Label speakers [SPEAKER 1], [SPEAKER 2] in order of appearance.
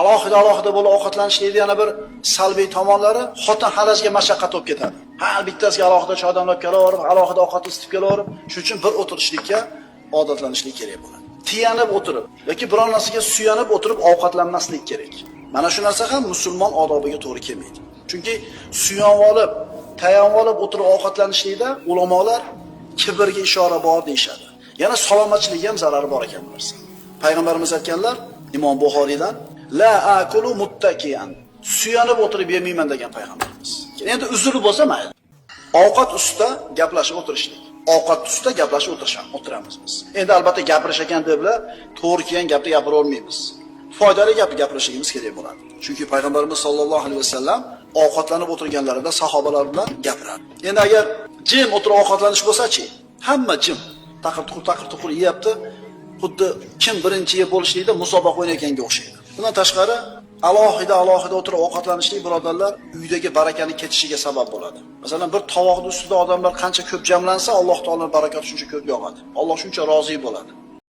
[SPEAKER 1] Alohida alohida bo'lib ovqatlanishlikni yana bir salbiy tomonlari xotin xalajga mashaqqat bo'lib ketadi. Har bittasiga alohida choy damlab kelaverib, alohida ovqat isitib kelaverib, shuning uchun bir o'tirishlikka odatlanishlik kerak bo'ladi. Tiyanib o'tirib yoki biror narsaga suyanib o'tirib ovqatlanmaslik kerak. Mana shu narsa ham musulmon odobiga to'g'ri kelmaydi. Chunki suyanib olib, tayanib olib o'tirib ovqatlanishlikda ulamolar kibrga ishora bor deyishadi. Yana salomatchilikka ham zarari bor ekan bu narsa. Payg'ambarimiz aytganlar, Imom Buxoriydan, la akulu muttakiyan. Suyanib o'tirib yemayman degan payg'ambarimiz. Endi uzr bo'lsa mayli. Ovqat ustida gaplashib o'tirishlik. Ovqat ustida gaplashib o'tiramiz biz. Endi albatta gapirish ekan deblar, to'g'ri kelgan gapni gapira olmaymiz. Foydali gapni gapirishimiz kerak bo'ladi. Chunki payg'ambarimiz sollallohu alayhi vasallam ovqatlanib o'tirganlarida sahobalar bilan gapiradi. Endi agar jim o'tirib ovqatlanish bo'lsa-chi, hamma jim, taqir-tuqur taqir-tuqur yeyapti. Xuddi kim birinchi yeb bo'lishlikda musobaqa o'ynayotganga o'xshaydi. Bundan tashqari alohida alohida o'tirib ovqatlanishlik birodarlar uydagi barakani ketishiga sabab bo'ladi. Masalan, bir tovoqning ustida odamlar qancha ko'p jamlansa, Alloh taoloning barakati shuncha ko'p yog'adi. Alloh shuncha rozi bo'ladi.